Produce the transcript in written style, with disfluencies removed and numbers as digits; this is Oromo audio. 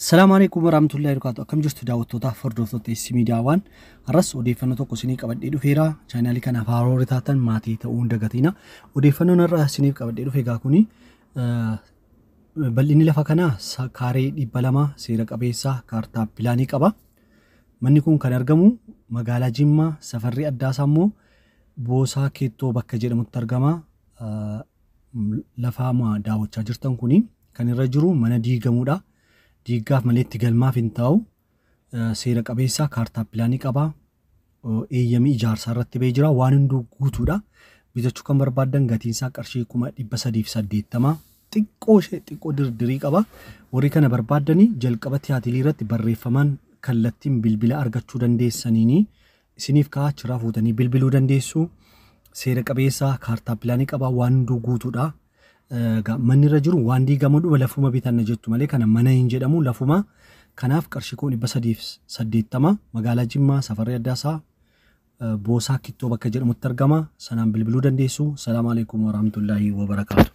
Salaamu alaikum warahmatullahi wabarakatuh. Akkam jirtu daawwattootaaf hordoftoota SC Miidiyaa waan har'as odeeffannoo tokko isinii qabadhee dhufeera. Chaanaalii kanaaf haaraa taatan maatii ta'uu hin dagatina. Odeeffannoon har'a isiniif qabadhee dhufe egaa kuni bal'inni lafa kanaa kaaree 200 seera qabeessa kaartaa pilaanii qaba. Manni kun kan argamu magaalaa Jimmaa safarri addaasaa immoo Boosaa Keettoo bakka jedhamutti argama. Lafa daawwachaa jirtan kuni kan irra jiru mana diigamuudha. Diiggaaf malee itti galmaaf hin taa'u. Seera qabeessa kaartaa pilaanii qaba. Eeyyamii ijaarsaa irratti ba'ee jira. Waan hunduu guutuudha. Bitachuu kan barbaaddan gatiin isaa qarshii 380,000 xiqqoo ishee xiqqoo dirdirii qaba. Warri kana barbaaddanii jalqaba tiyaatilii irratti barreeffamaan kallattiin bilbila argachuu dandeessaniini isiniif kaa'aa achirraa fuutanii bilbiluu dandeessu. Seera qabeessa kaartaa pilaanii qaba. Waan hunduu guutuudha. Manni irra jiru waan diigamu lafuma bitanna jettu malee kana mana hin jedhamu lafuma. Kanaaf qarshii 380,000 magaalaa Jimmaa safarri addaasaa Boosaa Kittoo bakka jedhamutti argama. Sanaan bilbiluu dandeessu. Salaamu alaikum warahmatullahi wabarakaatu.